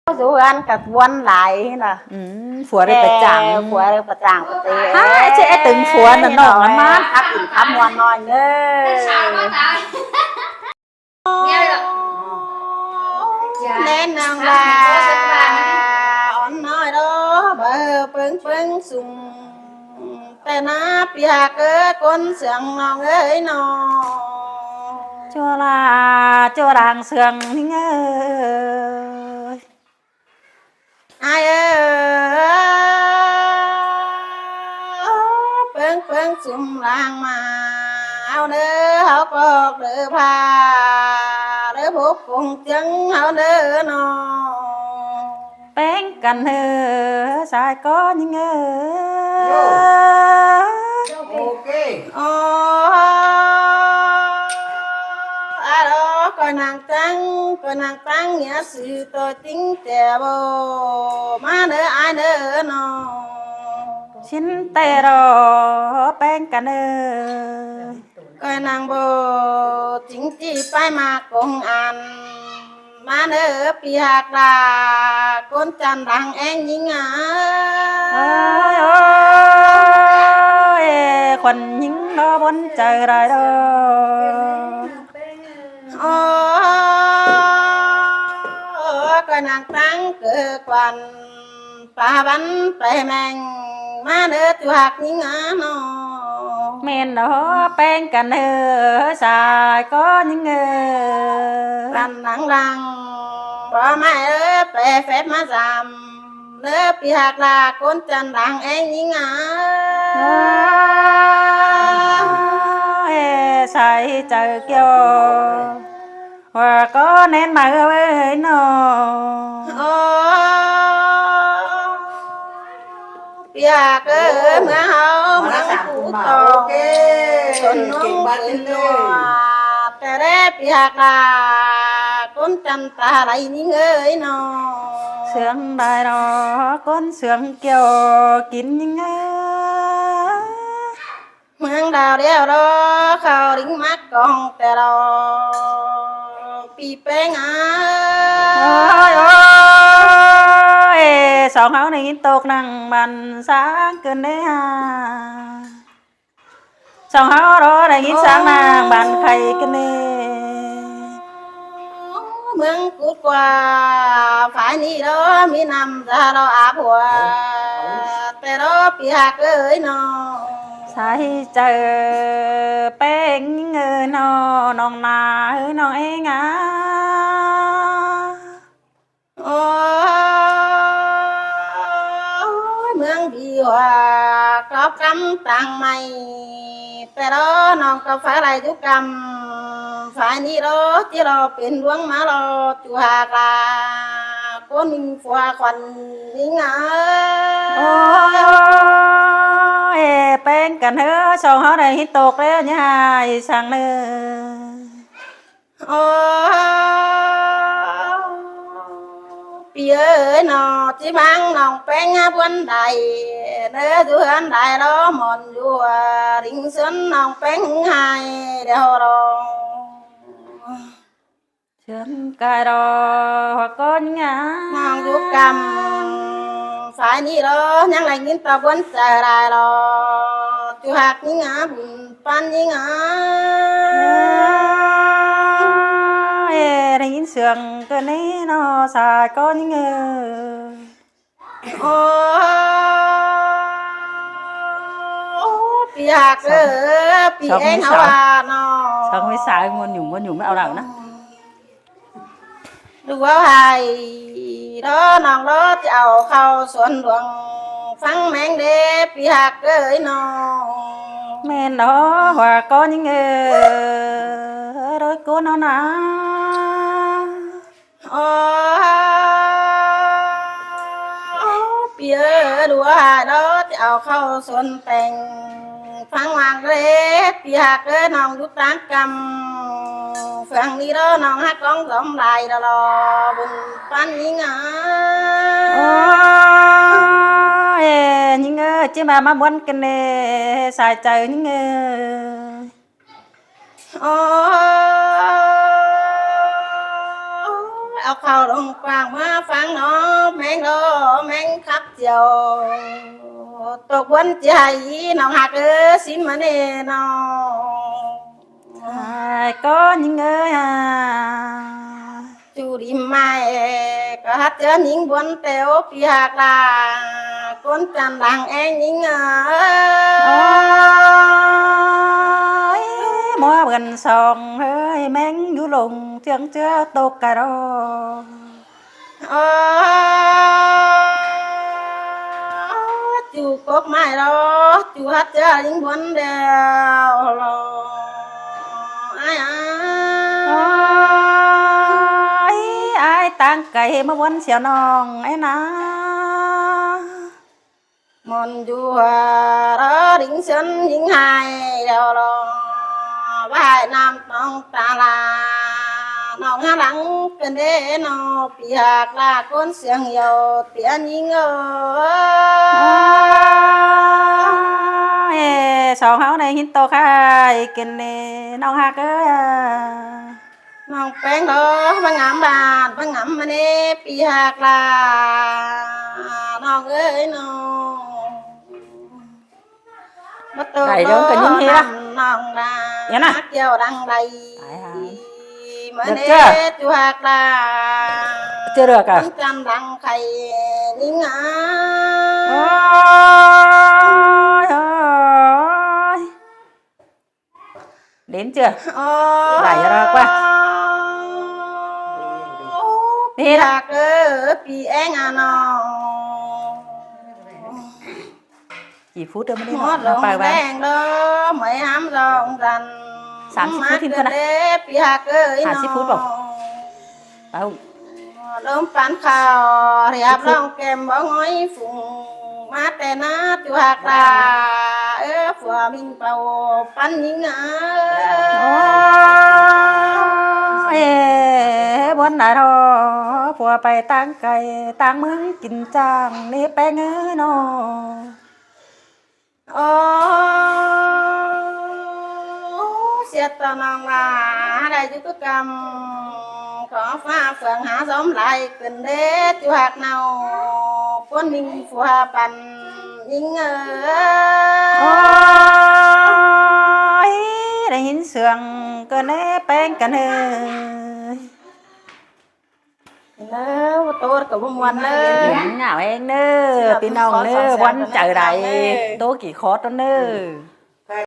ຢູ່ເຮືອນກໍມ່ວນຫຼາຍນະ. ອືມ ຜົວໄດ້ປະຈາງ ແຕ່ຜົວໄດ້ປະຈາງປະເຕ. ຫາ ເຈເອັດຕຶງຜົວນະ ນ້ອງນະມາ ຄັບອີກຄັບມ່ວນນ້ອຍເດີ. ແມ່ນນາງວ່າ ອ່ອນນ້ອຍເດີ ເບິ່ງເບິ່ງຊຸມ ແຕ່ໜ້າປີຮັກເອີຍ ຄົນເຊື່ອງນ້ອງເອີຍນ້ອງ ຈົວລາ ຈົວລາງເຊື່ອງເອີຍ ອ້າຍເອີຍ ເບິ່ງເບິ່ງຊຸມລາງມາ ເອົາເດີ ເຮົາກອກເດີພາ ເດີພົບກົງເຈີງເຮົາເດີນ້ອງ ແປງກັນເດີ ຊາຍກໍຍິງເອີຍ ໂຢ ໂອເຄ ອໍ ອາໂລ ກໍນາງຕັ້ງ ກໍນາງຕັ້ງ ເນຍຊື່ໂຕຈິງແຕ່ບໍ່ ມາເດີອ້າຍເດີນ້ອງ ຊິນແຕ່ລໍ ແປງກັນເດີ ກໍນາງບໍ່ຈິງຈີໄປມາກົງອັນ ມາເດີປີຮັກລາ ຄົນຈັນດັງແອງຍິງອາ ເອີຍ ໂອ້ຍ ຄົນຍິງລໍບົນໃຈຫຼາຍດອກ ໂອ້ຍ ກໍນາງຕັ້ງເກີດຄວັນ ປາວັນໄປແມງ ມາເດີຈຸຮັກຍິງອານ້ອງ ແມ່ນດອກ ແປງກັນເດີ ຊາຍກໍຍິງເອີຍ ປັນຫຼັງຫຼັງ ບໍ່ມາເອີຍ ໄປແຟບມາສາມ ເດີປີຮັກລາ ຄົນຈັນດັງແອງຍິງອາ ເອີຍ ໃສ່ໃຈກ່ຽວ ວ່າກໍແໜ້ນມາເອີຍນ້ອງ ໂອ້ ປຽກເອີຍ ເມືອງເຮົາເມືອງພູທອງ ໂອເຄ ຊົນນົງເກັ່ງມາກ ເກັ່ງນັວ ແຕ່ແລປຽກລາ ຄົນຈັນຕາໄລຍິງເອີຍນ້ອງ ເຊື່ອງໄດ້ດອກ ຄົນເຊື່ອງກ່ຽວກິນຍິງເອີຍ ເມືອງດາວດຽວລໍ ເຂົາລິງມັກກອງແຕ່ລໍ ປີແປ້ງອາ ໂອ້ຍ ໂອ້ຍ ສອງເຮົາໄດ້ຍິນຕົກນັ່ງບັນສາງເກີນເດ້ຫາ ສອງເຮົາລໍໄດ້ຍິນສາງນາງບັນໄຄເກີນເດ້ ເມືອງກຸດກວ່າ ຝ່າຍນີ້ເດີ ມີນ້ຳຕາລໍອາຜົວ ແຕ່ລໍປີຮັກເອີຍນ້ອງ ໃສ່ໃຈແປ້ງເອີຍນ້ອງ ນ້ອງນາເອີຍນ້ອງເອງອາ ໂອ້ ຍ ເມືອງບີຫວາ ກອບກຳຕັ້ງໃໝ່ ແຕ່ລໍນ້ອງກໍຝາກໄລຢູ່ກຳ ຝ່າຍນີ້ລໍ ທີ່ລໍເປັນດວງມາລໍ ຈຸຫາກລາ ຄົນຍິງຜົວຂວັນຍິງອາ ໂອ້ຍ ແປ້ງກັນເຮີ ສອງເຮົາໄດ້ຮິດຕົກແລ້ວ ຢ່າໃຫ້ສັງເນີ ໂອ້ ປີເອີຍ ໜໍທີ່ບັງນ້ອງແປ້ງຫາບ່ອນໃດ ເນີຢູ່ເຮືອນໃດລໍໝອນຢູ່ ລິງເຊີນນ້ອງແປ້ງໃຫ້ດຽວລອງ ເຊີນກາຍລໍກໍງາມ ນ້ອງຢູ່ກຳ ຝ່າຍນີ້ລໍ ຍັງໄດ້ຍິນຕາບ່ອນໃຈຫຼາຍລໍ ຈຸຮັກຍິງອາ ບຸນ ປັນຍິງອາ ເອີ ໄດ້ຍິນສຽງເກີນນີ້ນໍ ສາຍກໍຍິງເອີຍ ໂອ້ ປີຮັກເອີຍ ປີແອງເຮົາວ່ານໍ ສອງມີສາຍມ່ວນຢູ່ ມ່ວນຢູ່ ມັນເອົາເລົ່ານະ ດູເອົາໃຫ້ລໍນ້ອງລໍ ຈະເອົາເຂົ້າສວນດວງ ຟັງແມງເດ້ ປີຮັກເອີຍນ້ອງ ແມ່ນດອກວ່າກໍຍິງເອີຍ ໂດຍກູນເອົານາ ໂອ້ ປີເອີຍ ດູເອົາໃຫ້ລໍ ຈະເອົາເຂົ້າສວນແຕງ ຟັງຫວ່າງເດ້ ປີຮັກເອີຍ ນ້ອງຢູ່ຕ່າງກຳ ເຟືອງນີ້ລໍ ນ້ອງຮັກກອງສອມຫຼາຍລໍ ບຸນປັນຍິງອາ ໂອ້ຍ ຍິງເອີຍ ຈິມາ ມາມ່ວນກັນເດ້ ສາຍໃຈຍິງເອີຍ ໂອ້ ເອົາເຂົ້າລົງກວ້າງມາຟັງນ້ອງ ດຽວ ຕົກວັນຈະໃຫ້ນ້ອງຮັກເອີຍ ຊິມາແນ່ນ້ອງ ອ້າຍກໍຍິງເອີຍ ຈູດີມາແອ ກໍຮັກເຈີຍິງບົນແຕ່ໂອ ພີ່ຮັກຫຼ້າ ກົນຈັນດັງແອງຍິງເອີຍ ໂອ້ຍ ມົວເພິ່ນສອງເອີຍ ແມງຢູ່ລົງ ເຈືອງເຈືອຕົກກະດອ ໂອ້ ຈູກົກໄມ້ລໍ ຈູຮັດເຈີຍິງບົນແລ້ວລໍ ອ້າຍ ອ້າຍ ໂອ້ຍ ອ້າຍຕ່າງໄກມາວົນສຽວນ້ອງ ອ້າຍນາ ມ່ອນຢູ່ ເອີ ລິງເຊີນຍິງໃຫ້ແລ້ວລໍ ວ່າຍນ້ຳ ນ້ອງຕາຫຼາ ນ້ອງຫາຫຼັງເປັນເດເນາະ ປີຫາກລາຄົນສຽງຫຽວ ເຕຍຍິງເອີຍ ສອງເຮົາໄດ້ຍິນໂຕຄ້າຍກິນເນ ນ້ອງຮັກເອີຍ ນ້ອງແປ້ງເດີ ມາງາມບ້ານ ມາງາມມາເນ ປີຫາກລາ ນ້ອງເອີຍນ້ອງ ມາໂຕ ໄດ້ເດີ ກໍຍິງເຮລະ ນ້ອງລາ ຫຍັງນະ ກ່ຽວດັງໃດ ຕາຍຫາ ມາເນ ເຈົ້າ ຈູຫາກລາ ເຈົ້າເລືອກອະ ຈັນດັງໄຂ່ຍິງອາ ໂອ້ຍ ໂອ້ຍ ເຫຼັນເຈື່ອ ໂອ້ ໄດ້ລະກວ່າ ເປັນ ຢາກເອີ ປີແອງອານ້ອງ ກີ່ຟຸດເດີມື້ນີ້ເນາະ ມາປາຍວັນ ແດງເດີ ໄມ້ຫາມລອງດັນ ສາມສິບຟຸດ ມາເກີດເດີ ປີຫາກເອີຍ ຫ້າສິບຟຸດບໍ່? ເອົາ ລົມປານຂ່າວ ຮຽບຮ້ອງແກ້ມບໍ່ຫງອຍຟຸງ ມາແຕ່ນາຈຸຮັກລາ ເອີ ຜົວມິງເປົ່າປັນຍິງອາ ໂອ້ຍ ບ່ອນນາທໍ ຜົວໄປຕ່າງໄກຕ່າງເມືອງກິນຈ້າງ ນີ້ແປ້ງເອີຍນ້ອງ ໂອ້ ສຽດຕໍ່ນ້ອງວ່າ ໄດ້ຢູ່ຄືກຳ ຂໍຟ້າເຟືອງຫາສົມຫຼາຍຂຶ້ນເດ້ ຈຸຮັກເນົາ ຄົນຍິງຜົວປັນຍິງເອີຍ ໂອ້ຍ ໄດ້ຍິນສຽງກໍແນ່ແປ້ງກັນເອີຍ ເດີ ໂຕກໍບໍ່ມ່ວນເດີ ຫຍາວແຮງເດີ ພີ່ນ້ອງເດີ ວັນໃຈໃດ ໂຕກີ່ຄອດເດີ.